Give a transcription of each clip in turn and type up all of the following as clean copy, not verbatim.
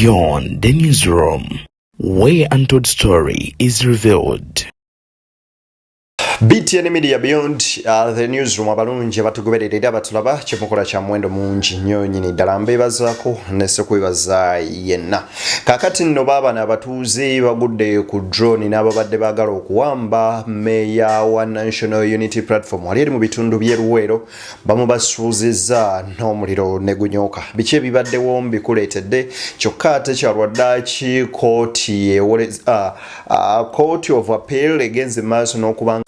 Beyond the Newsroom, where untold story is revealed. BTN Media, Beyond the Newsroom. Abalungi abatugoberera era abatulaba, kyemukola kya muwendo mungi nnyo nnyini ddala. Mbeebazaako nesekwebaza yenna. Kaakati nno baabano abatuuze bagudde ku drone n'ababadde baagala okuwamba meeya wa National Unity Platform wali eri mu bitundu by'e Luweero, bamubasuuzizza n'omuliro ne gunyooka. Biki ebibaddewo mbikuleetedde. Kyokka ate kyalwaddaaki kooti Court of Appeal egenze maaso n'okuba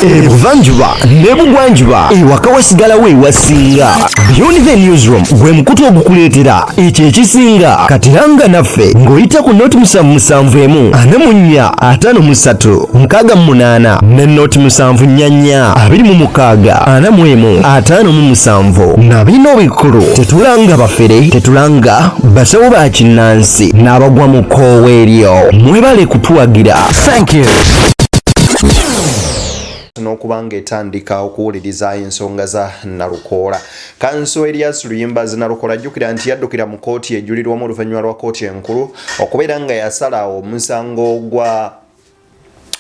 Ebuvanjuba ne bugwanjuba, ewaka wasigalawo ewasinga. Beyond the Newsroom gwe mukutu ogukuleetera ekyo ekisinga. Katiranga naffe ng'oyita ku 077 44 53 68 ne 074 26 41 57. Na bino bikulu: tetulanga bafere, tetulanga basawo ba kinnansi n'abagwa mu kkoowa eryo. Mwebale kutuwagira. Thank you. N'okuba nga etandika okuwuliriza ensonga za Nalukoola, Kanso Erias Luyimbazi Nalukoola. Jjukira nti yaddukira mu kooti ejulirwamu oluvannyuma lwa kooti enkulu okubeera nga yasala omusango gwa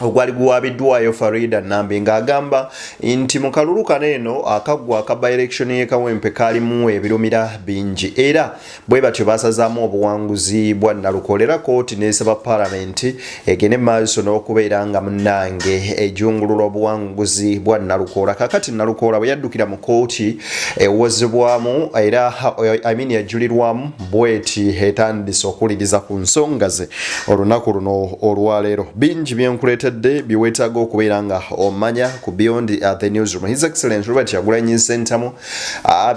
ogwali guwaabiddwayo Farida Nambi, ng'agamba nti mu kalulu kano eno akaggwa aka by-election y'e Kawempe kaalimu ebirumira bingi, era bwe batyo basazaamu obuwanguzi bwa Nalukoola. Era kooti n'esaba Paalamenti egende maaso n'okubeera nga munnange ejungulula obuwanguzi bwa Nalukoola. Kakati Nalukoola bwe yaddukira mu kooti ewozebwamu era, I mean, yajulirwamu bweti, etandise okuwuliriza ku nsonga ze olunaku luno olwaleero. Bingi byenkuleetedde byeweetaaga okubeera nga omanya ku Beyond the Newsroom. His Excellence Robert Kyagulanyi Ssentamu,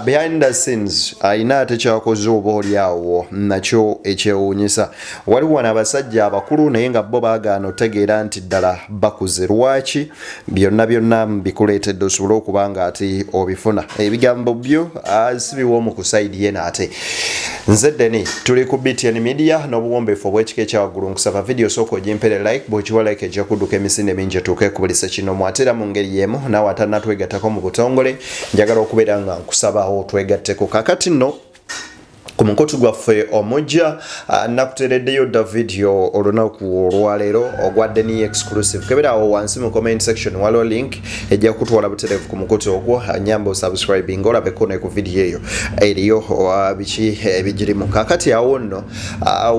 behind the scenes ayina ate kyakoze oba oli awo nakyo ekyewuunyisa. Waliwo wano abasajja abakulu naye nga bo baagaana otegeera nti ddala bakuze. Lwaki? Byonna byonna mbikuleetedde osobole okuba nga ate obifuna. Ebigambo byo si biwoomu ku side ye. Naate nze Deni, tuli ku BTN Media n'obuwombeefu obw'ekika ekyawaggulu. Nkusaba video sooka ogimpere like. Bw'okiwa like, ejja kudduka emisinde mingi etuuke ku buli sekinomu. Ate era mu ngeri y'emu, naawe atannatwegattako mu butongole, njagala okubeera nga nkusabawo twegatteko. Kakati nno ku mukutu gwaffe omujja nakuteereddeyo dda video olunaku olwaleero ogwa Deni Exclusive. Kebera awo wansi mu comment section, waliwo link ejja kutwala butereevu ku mukutu ogwo. Nyamba osubscribing, olabeko ne ku video eyo eriyo biki ebigirimu. Kakati awo nno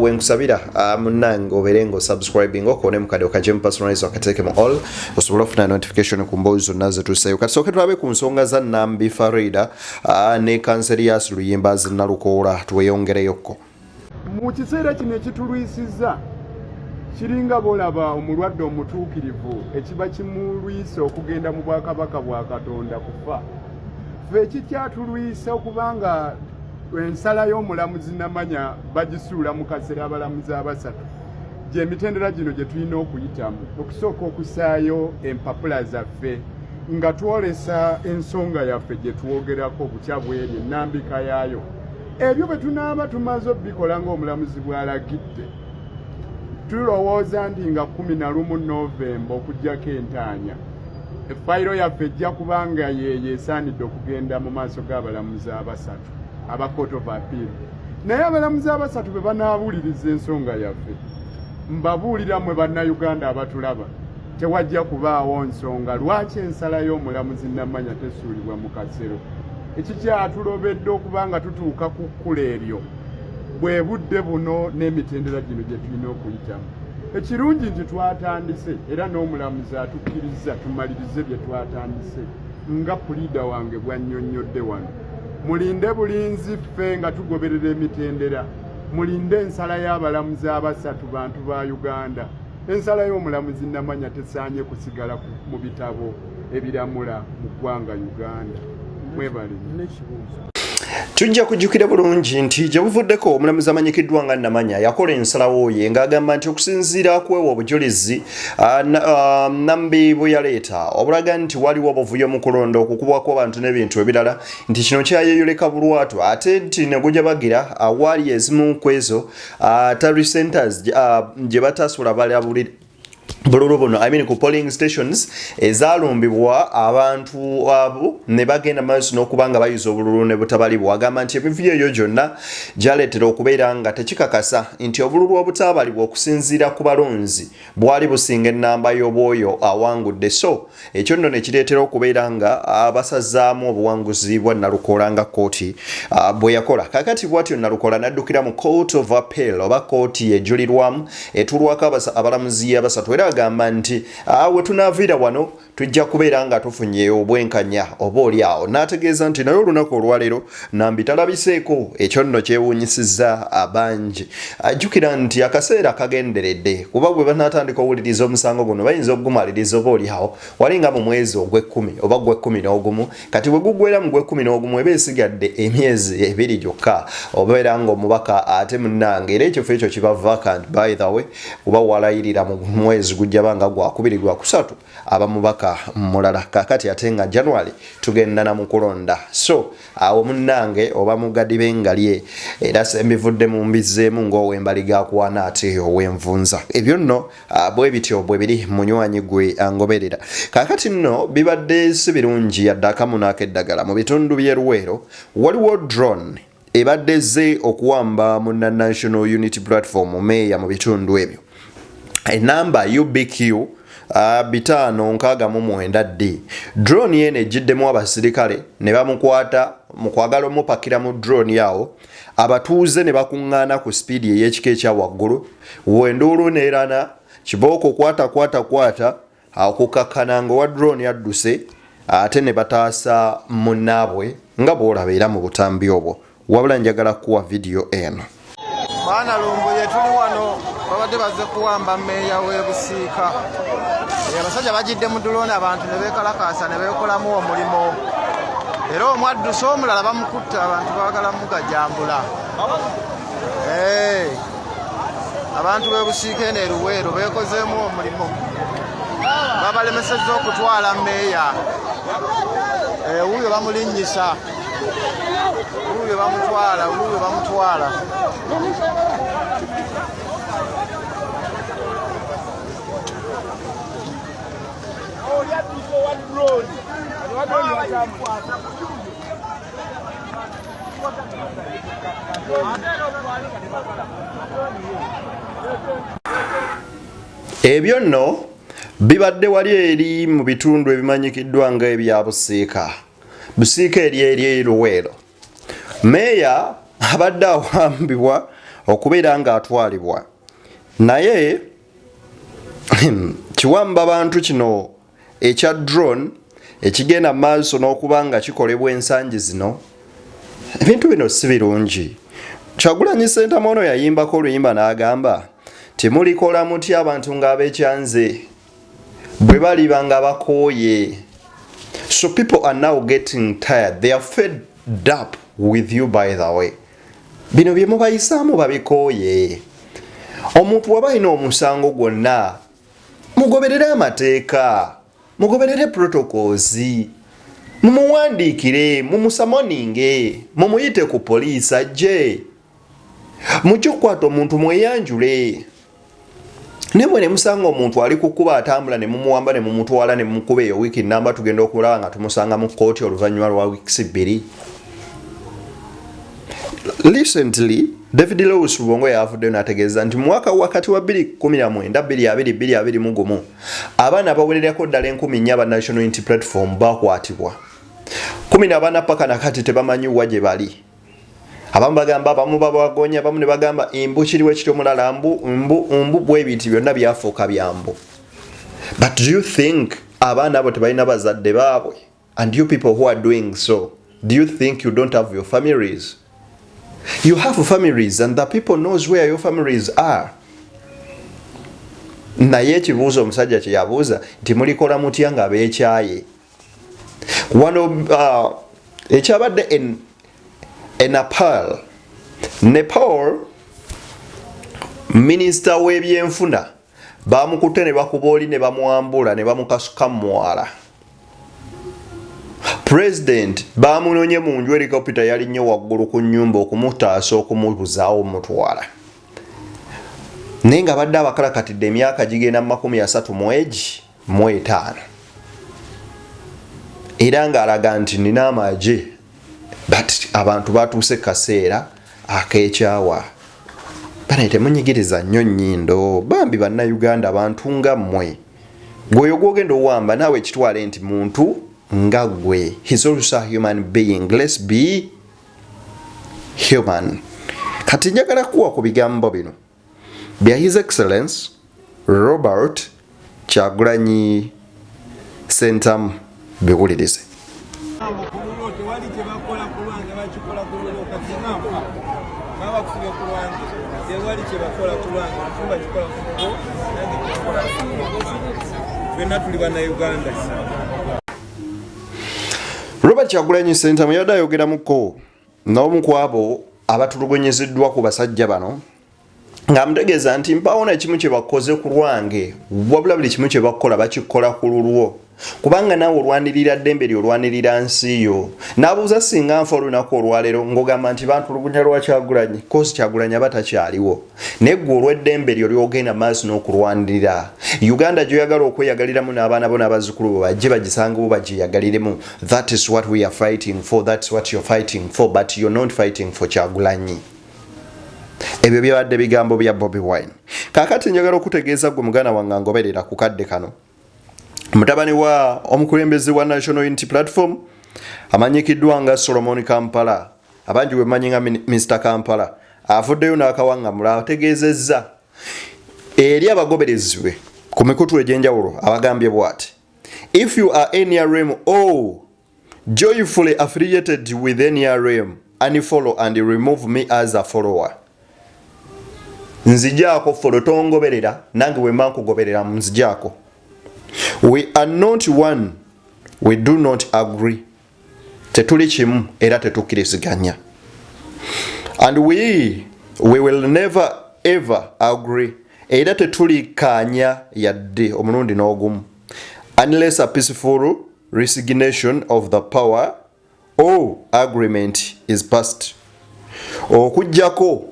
wenkusabira, munnange, obeere nga osubscribing, okone mukadde okaje mu personalize, okateeke mu all, osobole okufuna notification ku mboozi zonna zetuseeyo. Kati sooke tulabe ku nsonga za Nambi Farida ne Kanseri Erias Luyimbazi Nalukoola. Tweyongereyokko. Mu kiseera kino ekitulwisizza kiringa bw'olaba omulwadde omutuukirivu, ekiba kimulwisa okugenda mu bwakabaka bwa Katonda kufa. Ffe ekikyatulwisa okubanga ensala y'omulamuzi Namanya bagisuula mu kasera abalamuzi abasatu, gyemitendera gino gye tulina okuyitamu: okusooka okusaayo empapula zaffe nga twolesa ensonga yaffe gye twogerako butya bweri ennambika yaayo. Ebyo bwe tunaaba tumaze obikola ng'omulamuzi bw'alagidde, tulowooza nti nga 11 Novemba okugjako entaanya, efayiro yaffe ejja kubanga yeeyo esaanidde okugenda mu maaso g'abalamuzi abasatu aba Court of Appeal. Naye abalamuzi abasatu bwe banaabuuliriza ensonga yaffe, mbabuulira mmwe Bannayuganda abatulaba, tewajja kubaawo nsonga lwaki ensala y'omulamuzi Namanya tesuulibwa mu kasero. Ekikyatulobedde okuba nga tutuuka ku kkula eryo bwe budde buno n'emitendera gino gye tulina okuyitamu. Ekirungi nti twatandise, era n'omulamuzi atukkiriza tumalirize bye twatandise nga puliida wange bwannyonnyodde wano. Mulinde bulinzi, ffe nga tugoberera emitendera. Mulinde ensala y'abalamuzi abasatu. Bantu ba Uganda, ensala y'omulamuzi Namanya tesaanye kusigala mu bitabo ebiramula mu ggwanga Uganda. Mwebale. Tujja kujjukira bulungi nti gye buvuddeko omulamuzi amanyikiddwa nga Namanya yakola ensalawo ye ng'agamba nti okusinziira kwewa obujulizi Nambi bwe yaleeta obulaga nti waliwo obuvuyo mu kulonda, okukubwa kw'abantu n'ebintu ebirala, nti kino kyayeyoleka bulwatu, ate nti ne gujja bagira awaali ezimu ku ezo tally centers gye batasobola balabulira. Bululu buno, I mean, ku polling stations ezalumbibwa abantu abo ne bagenda maaso n'okuba nga bayuza obululu ne butabalibwa. Agamba nti emivuyo eyo gyonna gyaleetera okubeera nga tekikakasa nti obululu obutaabalibwa okusinziira ku balonzi bwali businga ennamba y'obwoyo awangudde, so ekyo nno ne kireetera okubeera nga abasazaamu obuwanguzi bwa Nalukoola nga kkooti bwe yakola. Kakati bwatyo Nalukoola n'addukira mu Court of Appeal oba kkooti ejulirwamu etulwako abalamuzi abasatu, era agamba nti we tunaaviira wano tujja kubeera nga tufunye obwenkanya oba oli awo. N'ategeeza nti naye olunaku olwaleero Nambi talabiseeko, ekyo nno kyewuunyisizza abangi. Ajjukira nti akaseera kagenderedde, kuba bwe banaatandika owuliriza omusango guno bayinza okugumaliriza oba oli awo wali nga mu mwezi ogw'ekkumi oba gw'ekkumi n'ogumu. Kati bwe guggwera mu gw'ekkumi n'ogumu eba esigadde emyezi 2 gyokka obeera ng'omubaka ate munnange, era ekifo ekyo kiba vacant by the way, kuba walayirira mu mwezi gujja banga gwakubiri gwakusatu aba mubaka mulala. Kakati ate nga January tugenda na mukulonda, so awo munnange oba mugadibe ngalye era sembivudde mu mbizzeemu ng'ow'embaliga akwana ate ow'envunza. Ebyo nno bwe bityo bwe biri, munywanyi gwe angoberera. Kakati nno bibadde si birungi yadde akamu n'akeddagala. Mu bitundu by'e Luweero waliwo drone ebadde ezze okuwamba munna National Unity Platform meeya mu bitundu ebyo, enamba UBQ 569 D. Drone eno ejjiddemu abasirikale ne bamukwata mu kwagala omupakira mu drone awo abatuuze ne bakuŋŋaana ku sipiidi ey'ekika ekya waggulu, wenduulu neerana kibooko kwata kwata kwata okukakkana nga owa drone adduse, ate ne bataasa munnaabwe nga bw'olaba era mu butambi obwo. Wabula njagala kuwa vidiyo eno. Baana Lumbuye, tuli wano, babadde bazze kuwamba mmeeya w'e Busiika. Abasajja bagidde mu dulooni, abantu ne beekalakaasa ne beekolamu omulimu, era omu adduse, omulala bamukutte, abantu baagala mugajambula. Abantu b'e Busiika eno e Luweero beekozeemu omulimu, babalemesezza okutwala mmeeya. Wuuyo bamulinnyisa, wuuyo bamutwala, wuuyo bamutwala. Ebyo nno bibadde wali eri mu bitundu ebimanyikiddwa nga ebya Busiika, Busiika eri eri Luweero. Meeya abadde awambibwa okubeera ng'atwalibwa, naye kiwamba bantu kino ekya drone ekigenda maaso n'okuba nga kikolebwa ensangi zino. Ebintu bino si birungi. Kyagulanyi Ssentamu ono yayimbako oluyimba n'agamba timulikola mutya abantu ng'abekyanze bwe baliba nga bakooye. So people are now getting tired, they are fed up with you. By the way, bino bye mubayisaamu babikooye. Omuntu waba alina omusango gwonna, mugoberere amateeka, mugoberere protocols, mumuwandiikire, mumusummoninge, mumuyite ku poliisi ajje. Mujje okukwata omuntu mweyanjule, naye mwe ne musanga omuntu ali ku kkuba atambula ne mumuwamba ne mumutwala ne mumukuba eyo wiiki namba, tugenda okulaba nga tumusanga mu kkooti oluvannyuma lwa wiikisi 2. Recently David Lewis Rubongo yavuddeyo n'ategeeza nti mu mwaka wakati wa 2019 2020 2021 abaana abawererako ddala 4000 aba National Unity Platform bakwatibwa, 14 paka nakati tebamanyi wa gye bali. Abamu bagamba abamu babagonya, abamu ne bagamba mbu kiriwo ekiri, omulala mbu mbu mbu bwebiti, byonna byafuuka byambu. But do you think abaana abo tebalina bazadde baabwe? And you people who are doing so, do you think you don't have your families? You have families, and the people knows where your families are. Naye ekibuuzo omusajja kye yabuuza nti mulikola mutya nga beekyaye wano ekyabadde e Nepal. Nepal, minisita w'ebyenfuna bamukutte ne bakuba oli ne bamwambula ne bamukasuka mwala. President bamunonye mu nju, helicopter yalinnye waggulu ku nnyumba okumutaasa okumubuzaawo omutwala. Naye nga badde abakalakatidde emyaka gigenda mu 35 mu 5 era ng'alaga nti nina amagye, but abantu batuuse kaseera ak'ekyawa. Banaye temunyigiriza nnyo nnyindo bambi. Bannayuganda bantu nga mmwe. Gweoyo gwogenda owamba naawe ekitwale nti muntu nga ggwe. He's also a human being. Let's be human. Kati njagala kuwa ku bigambo bino bya His Excellence Robert Kyagulanyi Sentamu, biwulirize. Tewali kyebakola ku lwange, bakikola ku lulwo. Kati nga nfa baba bakufubye ku lwange, tewali kyebakola ku lwange, omufu bakikola ku lulwo, nange kyebakola. Ffenna tuli Bannayuganda. Robert Kyagulanyi Sentamu yabadde ayogeramuko n'omu ku abo abatulugunyiziddwa ku basajja bano, ng'amutegeeza nti mpaawo nakimu kye bakoze ku lwange, wabula buli kimu kye bakola bakikola ku lulwo, kubanga naawe olwanirira ddembe lyo, olwanirira nsi yo. N'abuuza, singa nfa olunaku olwaleero ng'ogamba nti bantulugunya lwa Kyagulanyi, 'cause Kyagulanyi aba takyaliwo, naye gwe olw'eddembe lyo lyogenda maaso n'okulwanirira Uganda gy'oyagala okweyagaliramu n'abaana bo n'abazzukulu bo bajje bagisangewo bagyeyagaliremu. That is what we are fighting for. That's what you're fighting for, but you're not fighting for Kyagulanyi. Ebyo byabadde bigambo bya Bobi Wine. Kaakati njagala okutegeeza gwe muganda wange ngoberera ku kadde kano, mutabani wa omukulembeze wa National Unity Platform amanyikiddwa nga Solomon Kampala, abangi bwe nga Mr Kampala, avuddeyo n'akawaŋŋamula, ategeezezza eri abagoberezi be ku mikutu egy'enjawulo. Abagambye bw'ati: "If you are NRM or joyfully affiliated with NRM, unfollow and remove me as a follower." Nzijaako follow, tongoberera, nange bwe mba nkugoberera nzijaako. "We are not one. We do not agree." Tetuli kimu era tetukkiriziganya. "And we will never ever agree." Era tetulikkaanya yadde omulundi n'ogumu. "Unless a peaceful resignation of the power or agreement is passed." Okugjako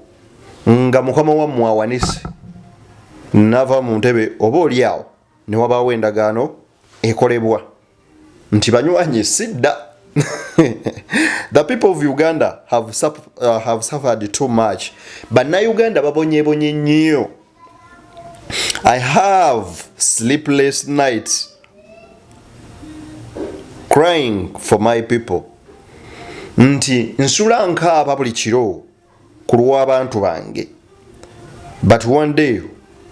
nga mukama wammwe awanise nava mu ntebe, oba oli awo ne wabaawo endagaano ekolebwa nti banywanyi sidda. "The people of Uganda have suffered too much." Bannayuganda babonyebonye nnyo. "I have sleepless nights crying for my people." Nti nsula nkaaba buli kiro ku lw'abantu bange. "But one day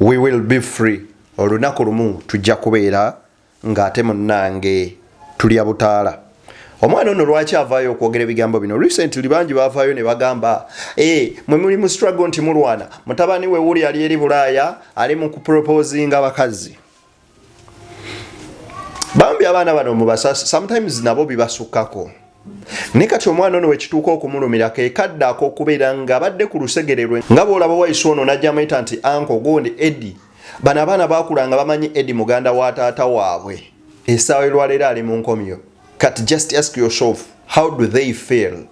we will be free." Olunaku lumu tujja kubeera ng'ate munnange tulya butaala. Omwana ono lwaki avaayo okwogera ebigambo bino? Recently bangi bavaayo ne bagamba, e, mwe muli mu struggle nti mulwana, mutabani we wuli ali eri Bulaaya ali mu kuproposinga abakazi. Bambi abaana bano mubasasi, sometimes nabo bibasukkako. Naye kati omwana ono wekituuka okumulumira ke kadde ak'okubeera ng'abadde ku lusegere lwe, nga bw'olaba wayise ono najja amuyita nti uncle gundi Edi. Bano abaana baakula nga bamanyi Edi muganda wa taata waabwe. Essaawa elwaleero ali mu nkomyo. Kati just ask yourself, how do they feel?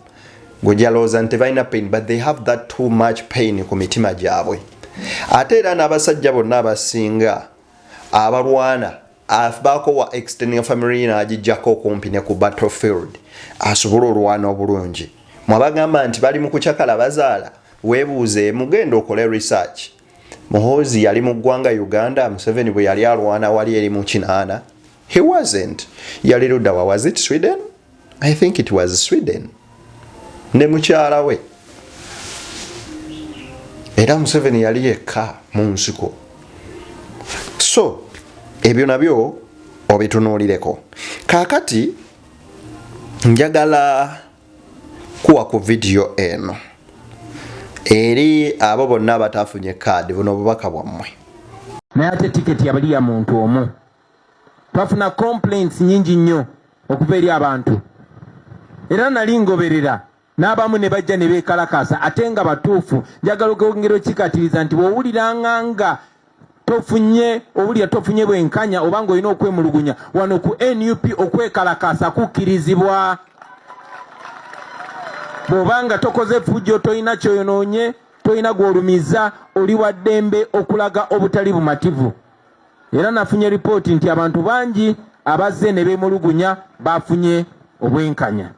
Gwejalowooza nti tebalina pain, but they have that too much pain ku mitima gyabwe. Ate era n'abasajja bonna abasinga abalwana abaako wa extending family n'agijjako okumpi ne ku battlefield asobole olwana obulungi. Mwabagamba nti bali mu kucakala bazaala, weebuuze, mugenda okole research. Muhoozi yali mu ggwanga Uganda Museveni bwe yali alwana wali eri mu 80? He wasn't. Yali ludda wa? Was it Sweden? I think it was Sweden ne mukyala we. Era Museveni yali yekka mu nsiko. So ebyo nabyo obitunuulireko. Kaakati njagala kuwa ku vidiyo eno eri abo bonna abatafunye kaadi. Buno obubaka bwammwe. Naye ate tiketi yabali ya muntu omu. Twafuna complaints nyingi nnyo okuva eri abantu, era nali ngoberera n'abamu ne bajja ne beekalakaasa, ate nga batuufu. Njagala okwongera okikatiriza nti bw'owuliranga nga tofunye, owulira tofunye bwenkanya oba ng'olina okwemulugunya, wano ku NUP okwekalakaasa kukkirizibwa. Bw'obanga tokoze fujjo, tolina kyoyonoonye. Tolina gw'olumizza, oli wa ddembe okulaga obutali bumativu. Era nafunye ripooti nti abantu bangi abazze ne beemulugunya baafunye obwenkanya.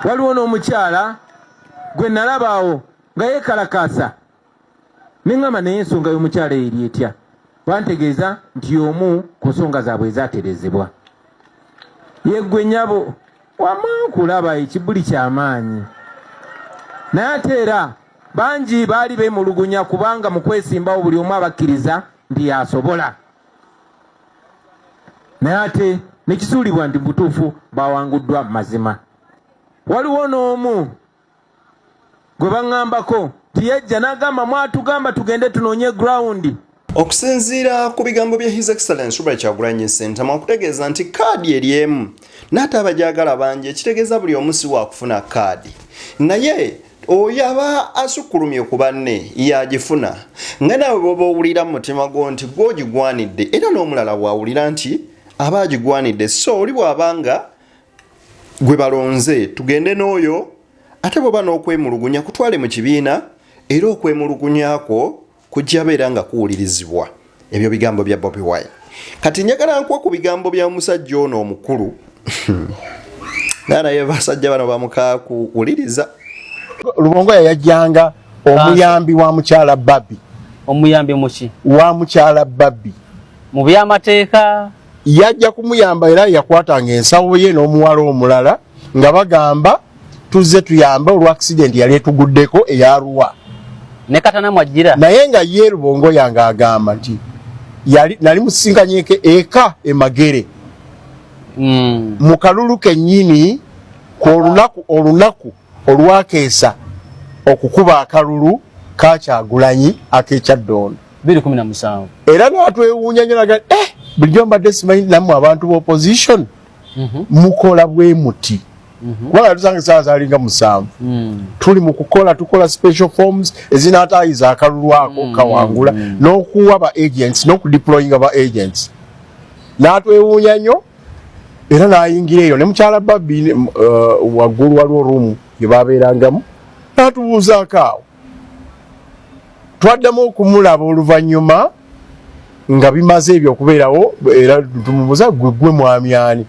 Waliwo n'omukyala gwe nalaba awo nga yeekalakaasa ne ŋŋamba naye ensonga y'omukyala eyo eri etya? Bantegeeza nti y'omu ku nsonga zaabwe ezaaterezebwa. Yeggwe nnyabo wama nkulaba ekibuli ky'amaanyi. Naye ate era bangi baali beemulugunya kubanga mu kwesimbawo buli omu abakkiriza nti y'asobola. Naye ate ne kisuulibwa nti mu butuufu baawanguddwa mazima. Waliwo n'omu gwe baŋŋambako nti yajja n'agamba mwatugamba tugende tunoonye ground. Okusinziira ku bigambo bya His Excellence Robert Kyagulanyi Ssentamu okutegeeza nti kaadi eri emu n'ate abagyagala bangi, ekitegeeza buli omu si waakufuna kaadi, naye oyo aba asukkulumye ku banne y'agifuna. Nga naawe bw'oba owulira mu mutima gwo nti gw'ogigwanidde, era n'omulala bw'awulira nti aba agigwanidde. So oli bw'aba nga gwe balonze tugende n'oyo, ate bw'oba n'okwemulugunya kutwale mu kibiina, era okwemulugunya kwo kujja beera nga kuwulirizibwa. Ebyo bigambo bya Bobi Wine. Kati njagala nkuwa ku bigambo bya musajja ono omukulu naye basajja bano bamukakuwuliriza. Lubongoya yajjanga omuyambi wa mukyala Barbie. Omuyambi muki? Wa mukyala Barbie. Mu byamateeka yajja kumuyamba, era yakwatanga ensawo ye n'omuwala omulala nga bagamba tuzze tuyambe olwa accident yali etuguddeko eyaruwa ne katana mwajjira, naye nga ye Lubongoya ng'agamba nti yali nali musisinkanyeko eka emagere mu kalulu kennyini ku olunaku olwakeesa okukuba akalulu ka Kyagulanyi ak'ekyaddondo 2017, era n'atwewuunya nnyo naga bulijjo mbadde simanyi nammwe abantu b'opposition mukola bwe muti, kubanga tusanga essaawa zalinga 7, tuli mu kukola, tukola special forms ezinaataayiza akalulu ako kawangula, n'okuwa ba agents n'okudeployinga ba agents. N'atwewuunya nnyo era n'ayingira eyo ne mukyala Barbie waggulu waliwo room gye babeerangamu, n'atubuuzaako awo. Twaddamu okumulaba oluvannyuma nga bimaze ebyo okubeerawo, era tumubuuza, gwe gwe mwami ani?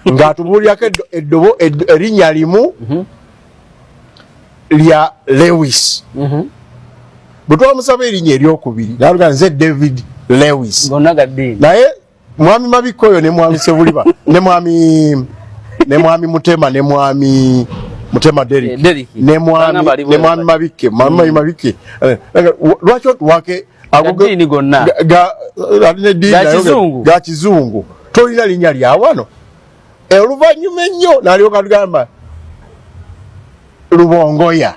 Ng'atubuulirako eddobo erinnya limu lya Lewis. Bwe twamusaba erinnya eryokubiri n'aluga, nze David Lewis. Gonna ga ddiini. Naye mwami Mabikko oyo ne mwami Sebuliba ne mwami Mutema, ne mwami Mutema Derrick, Derrick. ne mwami Bangamba ali ne mwami Mabikke, mwami Mabikke, lwaki otuwake Ga ddiini gonna. Alina eddiini Ga naye kizungu. Ga kizungu, tolina linnya lya wano. Oluvannyuma ennyo n'alyoka tugamba Lubongoya.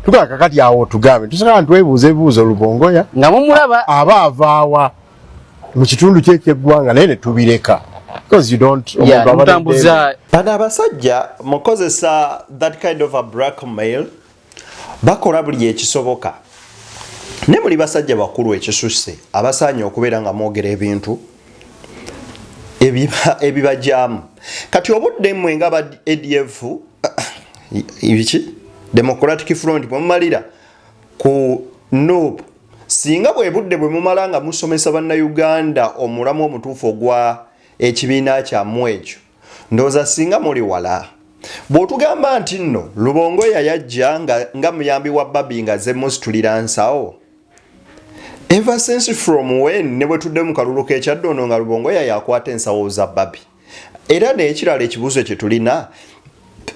Tugaa kakati awo tugambe tusaka ntwebuuza ebibuuzo, Lubongoya nga mumulaba aba avaawa mu kitundu kye ekyeggwanga? Naye ne tubireka because you don't omuntu aba mutambuza. Bano abasajja mukozesa that kind of a blackmail, bakola buli ekisoboka, ne muli basajja bakulu ekisusse abasaanye okubeera nga mwogera ebintu ebibajaamu. Kati obudde mmwe nga ba ADF biki, Democratic Front, bwe mumalira ku NUP, singa bwe budde bwe mumala nga musomesa bannayuganda omulamu omutuufu ogwa ekibiina kyammwe ekyo, ndowooza singa muli wala. Bw'otugamba nti nno Lubongoya yajja nga muyambi wa Barbie nga ze musitulira nsawo, ever since from when? Ne bwe tudde mu kalulu k'ekyaddondo nga Lubongoya yakwata ensawo za Barbie. Era n'ekirala, ekibuuzo kye tulina,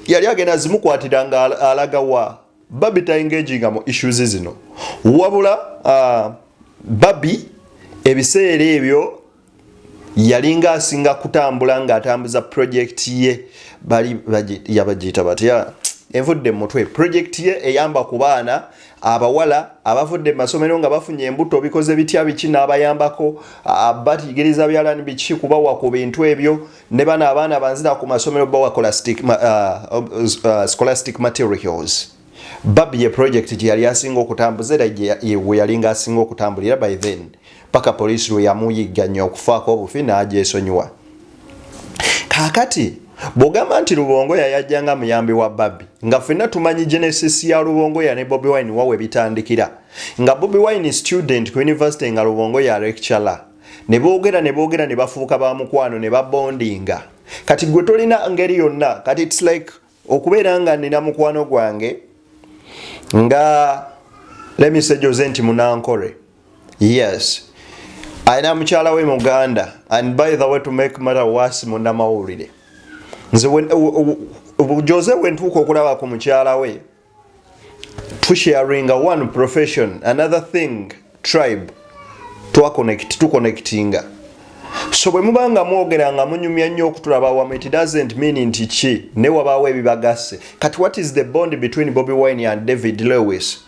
yali agenda zimukwatira nga alaga wa? Barbie taengaginga mu issues zino, wabula Barbie ebiseera ebyo yalinga asinga kutambula ng'atambuza project ye, bali yabagiyita batya, envudde mu mutwe, project ye eyamba ku baana abawala abavudde mu masomero nga bafunye embuto, bikoze bitya biki, n'abayambako batigiriza byalani biki, kubawa ku bintu ebyo, ne bano abaana banzira ku masomero bawa scholastic materials. Barbie ye project gye yali asinga okutambuza, era we yalinga asinga okutambulira by then, paka poliisi lwe yamuyigganya okufaako obufi n'agyesonyiwa. Kaakati Bw'ogamba nti Lubongoya yajja nga muyambi wa Barbie, nga ffenna tumanyi genesis ya Lubongoya ne Bobi Wine wa we bitandikira, nga Bobi Wine student ku university nga Lubongoya lecturer, ne boogera ne boogera ne bafuuka ba mukwano ne babondinga. Kati gwe tolina ngeri yonna, kati it's like okubeera nga nina mukwano gwange nga let me say Jose nti munankore. Yes, alina mukyala we muganda, and by the way, to make matter worse, munnamawulire. Nze Jose wentuuka okulaba ku mukyala we, tusharinga one profession, another thing tribe, twaconnect, tuconnectinga. So bwe muba nga mwogera nga munyumya nnyo okutulaba wamu, it doesn't mean nti ki ne wabaawo ebibagasse. Kati what is the bond between Bobi Wine and David Lewis?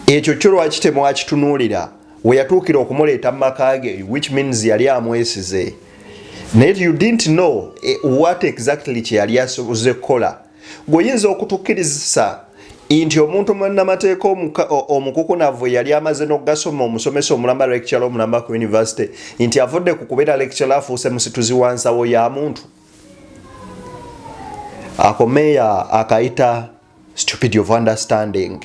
Ekyo kyo lwaki temwakitunuulira we yatuukira okumuleeta mu maka ge, which means yali amwesize, naye you didn't know what exactly kye yali asoboze kukola. Gweoyinza okutukkirizisa nti omuntu munnamateeka omukukunavu yali amaze n'okugasoma, omusomesa omulamba, lecturer omulamba ku university, nti avudde ku kubeera lecturer afuuse musituzi wa nsawo ya muntu. Ako meeya akayita stupid of understanding.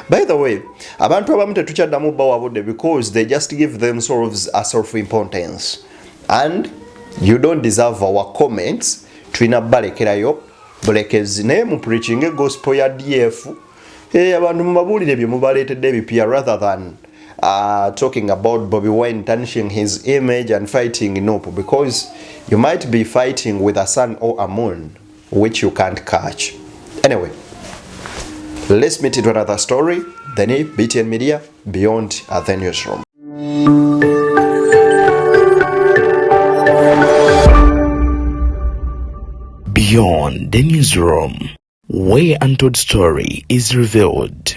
By the way, abantu abamu tetukyaddamu bawabudde because they just give themselves a self importance and you don't deserve our comments. Tulina balekerayo bulekezi, naye mu preaching gospel ya DF, abantu mubabuulire bye mubaleetedde ebipya rather than talking about Bobby Wine, tarnishing his image and fighting NUP, because you might be fighting with a sun or a moon which you can't catch. Anyway, let's meet into another story. Then BTN Media, beyond the newsroom. Beyond the newsroom, where untold story is revealed.